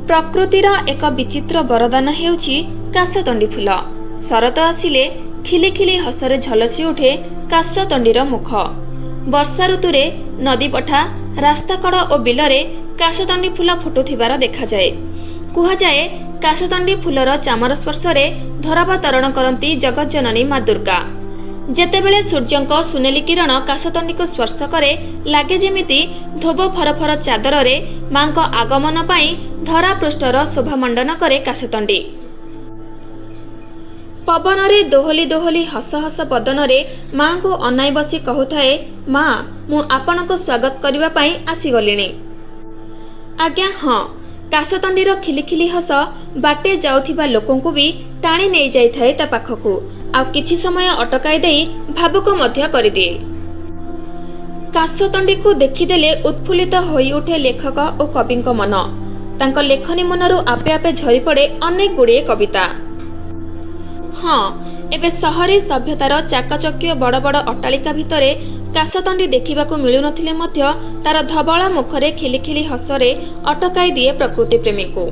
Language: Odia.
ପ୍ରକୃତିର ଏକ ବିଚିତ୍ର ବରଦାନ ହେଉଛି କାଶତଣ୍ଡି ଫୁଲ। ଶରତ ଆସିଲେ ଖିଲି ଖିଲି ହସରେ ଝଲସି ଉଠେ କାଶତଣ୍ଡିର ମୁଖ। ବର୍ଷା ଋତୁରେ ନଦୀପଠା, ରାସ୍ତାକଡ଼ ଓ ବିଲରେ କାଶତଣ୍ଡି ଫୁଲ ଫୁଟୁଥିବାର ଦେଖାଯାଏ। କୁହାଯାଏ, କାଶତଣ୍ଡି ଫୁଲର ଚାମର ସ୍ପର୍ଶରେ ଧରାବତରଣ କରନ୍ତି ଜଗଜ୍ଜନନୀ ମା ଦୁର୍ଗା। ଯେତେବେଳେ ସୂର୍ଯ୍ୟଙ୍କ ସୁନେଲି କିରଣ କାଶତଣ୍ଡିକୁ ସ୍ପର୍ଶ କରେ, ଲାଗେ ଯେମିତି ଧୋବ ଫରଫର ଚାଦରରେ ମାଙ୍କ ଆଗମନ ପାଇଁ ଧରାପୃଷ୍ଠର ଶୋଭାମଣ୍ଡନ କରେ କାଶତଣ୍ଡି। ପବନରେ ଦୋହଲି ଦୋହଲି ହସ ହସ ବଦନରେ ମାଙ୍କୁ ଅନାଇ ବସି କହୁଥାଏ, ମା, ମୁଁ ଆପଣଙ୍କୁ ସ୍ୱାଗତ କରିବା ପାଇଁ ଆସିଗଲିଣି। ଆଜ୍ଞା ହଁ, କାଶତଣ୍ଡିର ଖିଲିଖିଲି ହସ ବାଟେ ଯାଉଥିବା ଲୋକଙ୍କୁ ବି ଟାଣି ନେଇଯାଇଥାଏ ତା ପାଖକୁ, ଆଉ କିଛି ସମୟ ଅଟକାଇ ଦେଇ ଭାବୁକ ମଧ୍ୟ କରିଦିଏ। କାଶତଣ୍ଡିକୁ ଦେଖିଦେଲେ ଉତ୍ଫୁଲ୍ଲିତ ହୋଇଉଠେ ଲେଖକ ଓ କବିଙ୍କ ମନ। ତାଙ୍କ ଲେଖନୀ ମନରୁ ଆପେ ଆପେ ଝରିପଡ଼େ ଅନେକ ଗୁଡ଼ିଏ କବିତା। ହଁ, ଏବେ ସହରୀ ସଭ୍ୟତାର ଚାକଚକ୍ୟ ବଡ଼ ବଡ଼ ଅଟ୍ଟାଳିକା ଭିତରେ କାଶତଣ୍ଡି ଦେଖିବାକୁ ମିଳୁନଥିଲେ ମଧ୍ୟ ତାର ଧବଳ ମୁଖରେ ଖିଲିଖିଲି ହସରେ ଅଟକାଇ ଦିଏ ପ୍ରକୃତି ପ୍ରେମୀଙ୍କୁ।